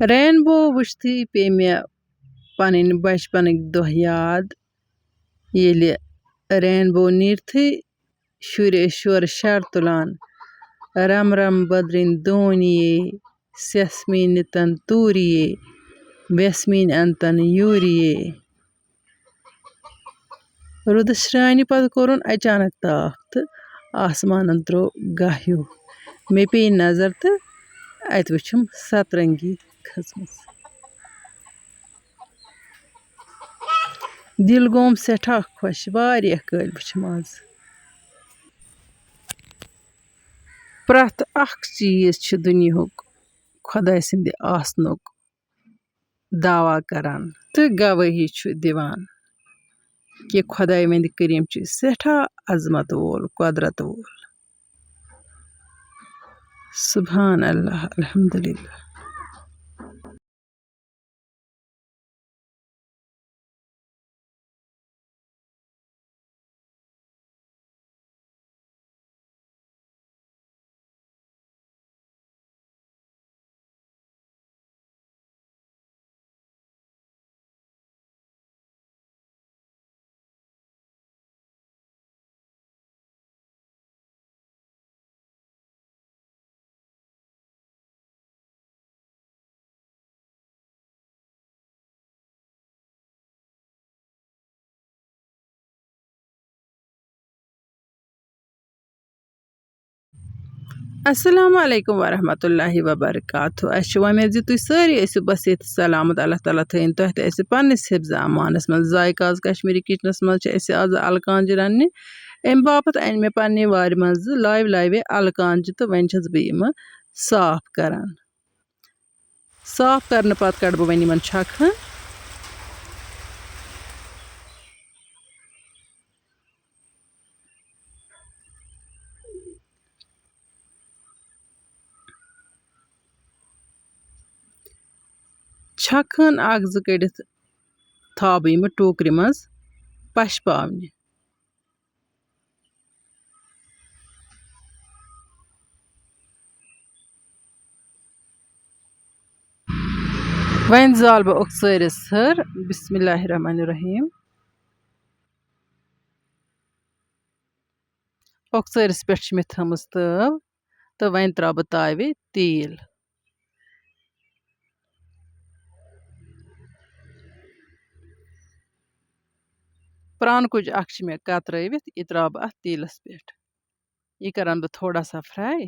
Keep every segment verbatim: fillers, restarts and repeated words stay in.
Rainbow وٕچھتھٕے پیٚیہِ مےٚ پنٕنۍ بچپنٕکۍ دۄہ یاد، ییٚلہِ رینبو نیٖرتھٕے شُرۍ ٲسۍ شورٕ شر تُلان، "رم رم بدرٕنۍ دوٗنۍ یے، سٮ۪سہٕ میٛٲنۍ نِتن توٗرۍ یے، وٮ۪سہٕ میٛٲنۍ انتن یوٗرۍ یے۔" روٗدٕ شرٛانہِ پتہٕ کوٚرُن اچانک تاپھ تہٕ آسمانن ترٛوو گاہ ہیوٗ۔ مےٚ پیٚیہِ نظر تہٕ اتہِ وٕچھِم سترنگی کھٔژمٕژ۔ دِل گوم سٮ۪ٹھاہ خۄش، واریاہ کٲلۍ وٕچھِم آز۔ پرٛٮ۪تھ اکھ چیٖز چھُ دُنیاہُک خۄداے سٕنٛدِ آسنُک دعویٰ کران تہٕ گوٲہی چھُ دِوان کہِ خۄداے وندِ کریٖم چھُ سٮ۪ٹھاہ عظمت وول، قۄدرت وول۔ سبحان اللہ، الحمدللہ۔ السلام علیکم ورحمۃ اللہ وبرکاتہ۔ اَسہِ چھِ وۄمید زِ تُہۍ سٲری ٲسِو بصحت سلامت۔ اللہ تعالیٰ تھٲیِن تۄہہِ تہِ اَسہِ پنٛنِس حفظ امانَس منٛز۔ ذائقہ آز کشمیٖری کِچنَس منٛز چھِ اَسہِ آز اَلہٕ کانجہِ رَننہِ۔ اَمہِ باپَتھ اَنہِ مےٚ پنٛنہِ وارِ منٛزٕ لایِو لایِوے اَلہٕ کانجہِ تہٕ وۄنۍ چھَس بہٕ یِمہٕ صاف کَران۔ صاف کرنہٕ پتہٕ کڑٕ بہٕ وۄنۍ یِمن چھکھن۔ چھکھن اکھ زٕ کٔڑِتھ تھاوٕ بہٕ یِمہٕ ٹوٗکرِ منٛز پشپاونہِ۔ وۄنۍ زالہٕ بہٕ اوٚکژٲرِس ۂر۔ بسم اللہ الرحمن الرحیم۔ اوٚکژٲرِس پٮ۪ٹھ چھِ مےٚ تھٲومٕژ تٲو تہٕ وۄنۍ ترٛاوٕ بہٕ تاوِ تیٖل۔ پرٛانہٕ کُج اکھ چھِ مےٚ کترٲوِتھ، یہِ ترٛاوٕ بہٕ اتھ تیٖلس پٮ۪ٹھ۔ یہِ کرن بہٕ تھوڑا سا fry۔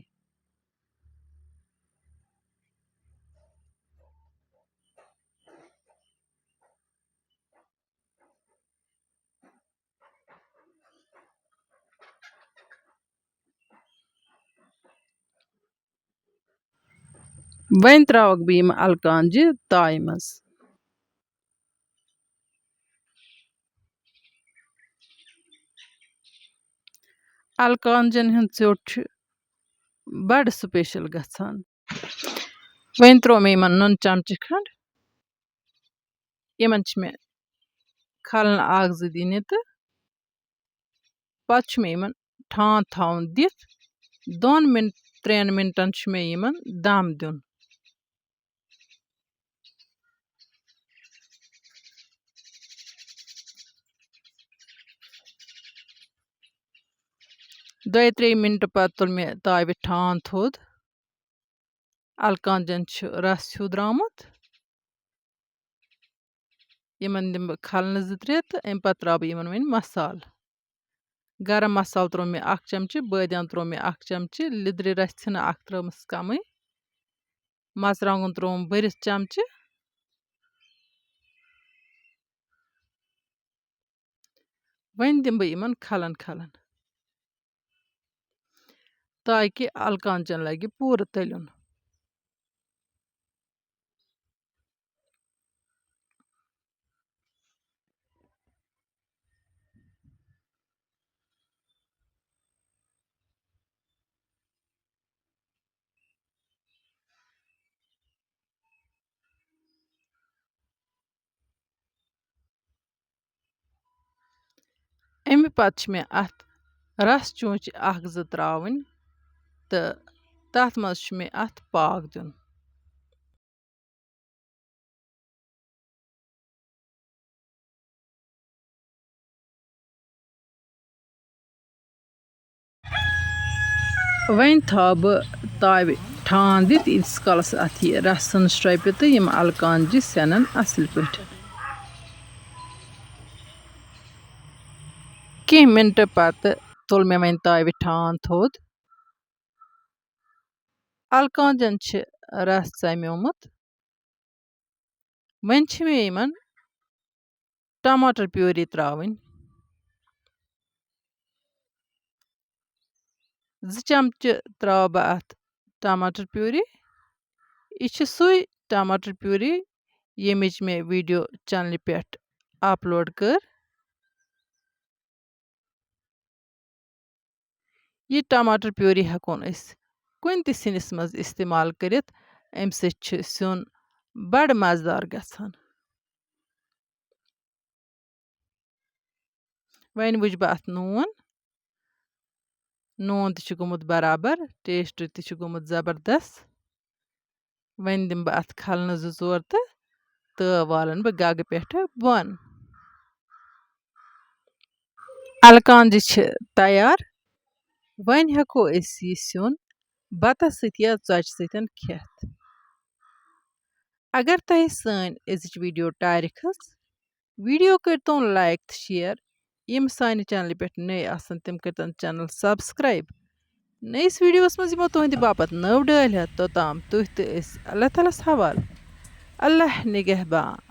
وۄنۍ ترٛاوَکھ بہٕ یِم اَلہٕ کانجہِ تایہِ منٛز۔ اَلہٕ کانجَن ہُنٛد ژیوٚٹ چھُ بَڑٕ special گژھان۔ وۄنۍ ترٛوو مےٚ یِمَن نُن چمچہٕ کھنٛڈ۔ یِمَن چھِ مےٚ کھَلَن اَکھ زٕ دِنہِ تہٕ پَتہٕ چھُ مےٚ یِمَن ٹھانٛڈ تھاوُن دِتھ، دۄن مِن-، ترٛٮ۪ن مِنٹَن چھُ مےٚ یِمَن دَم دیُن۔ دۄیہِ ترٛیٚیہِ مِنٹہٕ پَتہٕ تُل مےٚ تاوِ ٹھانٛڈ تھوٚد۔ اَلہٕ کانجَن چھُ رَس ہیوٗ درٛامُت۔ یِمَن دِمہٕ بہٕ کھَلنہٕ زٕ ترٛےٚ تہٕ اَمہِ پَتہٕ ترٛاوٕ بہٕ یِمَن وۄنۍ مصالہٕ۔ گرم مصالہٕ ترٛوو مےٚ اَکھ چمچہٕ، بٲدیان ترٛوو مےٚ اَکھ چمچہٕ، لیٚدرِ رَژھِ ژھِنہٕ اَکھ ترٛٲومٕژ کَمٕے، مَرژٕوانٛگُن ترٛووُم بٔرِتھ چمچہٕ۔ وۄنۍ دِمہٕ بہٕ یِمَن کھَلَن کھَلَن، تاکہِ اَلہٕ کانجَن لَگہِ پوٗرٕ تٔلیُن۔ اَمہِ پَتہٕ چھِ مےٚ اَتھ رَس چونٛچہِ اَکھ زٕ ترٛاوٕنۍ تہٕ تَتھ منٛز چھُ مےٚ اَتھ پاکھ دیُن۔ وۄنۍ تھاوٕ بہٕ تاوِ ٹھانٛڈ دِتھ، ییٖتِس کالَس اَتھ یہِ رَس ژھٕنَس ٹرٛپہِ تہٕ یِم اَلہٕ کانجہِ سٮ۪نَن اَصٕل پٲٹھۍ۔ کینٛہہ مِنٹہٕ پَتہٕ تُل مےٚ وۄنۍ تاوِ ٹھانٛڈ تھوٚد۔ اَلہٕ کانجَن چھِ رَس ژَمیومُت۔ وۄنۍ چھِ مےٚ یِمَن ٹماٹر پیوری ترٛاوٕنۍ۔ زٕ چمچہٕ ترٛاوٕ بہٕ اَتھ ٹماٹر پیوری۔ یہِ چھِ سُے ٹماٹر پیوری، ییٚمِچ مےٚ ویٖڈیو چینلہِ پٮ۪ٹھ اپلوڈ کٔر۔ یہِ ٹماٹر پیوری ہٮ۪کون أسۍ کُنہِ تہِ سِنِس منٛز استعمال کٔرِتھ۔ اَمہِ سۭتۍ چھُ سیُن بڑٕ مزٕدار گژھان۔ وۄنۍ وٕچھ بہٕ اَتھ نوٗن۔ نوٗن تہِ چھُ گوٚمُت برابر، ٹیسٹ تہِ چھُ گوٚمُت زبردست۔ وۄنۍ دِمہٕ بہٕ اَتھ کھلنہٕ زٕ ژور تہٕ، تہٕ والَن بہٕ گَگہٕ پٮ۪ٹھٕ بۄن۔ اَلہٕ کانجہِ چھِ تیار۔ وۄنۍ ہٮ۪کو أسۍ یہِ سیُن بَتَس سۭتۍ یا ژۄچہِ سۭتۍ کھٮ۪تھ۔ اگر تۄہہِ سٲنۍ أزِچ ویٖڈیو ٹارِ کھٔژ، ویٖڈیو کٔرۍتون لایک تہٕ شیئر۔ یِم سانہِ چینلہِ پٮ۪ٹھ نٔے آسَن، تِم کٔرۍتَن چینل سبسکرائب۔ نٔیِس ویٖڈیوَس منٛز یِمو تُہٕنٛدِ باپتھ نٔو ڈٲلۍ ہٮ۪تھ، توٚتام تُہۍ تہٕ أسۍ اللہ تعالیٰ ہَس حوالہٕ۔ اللہ نگہبان۔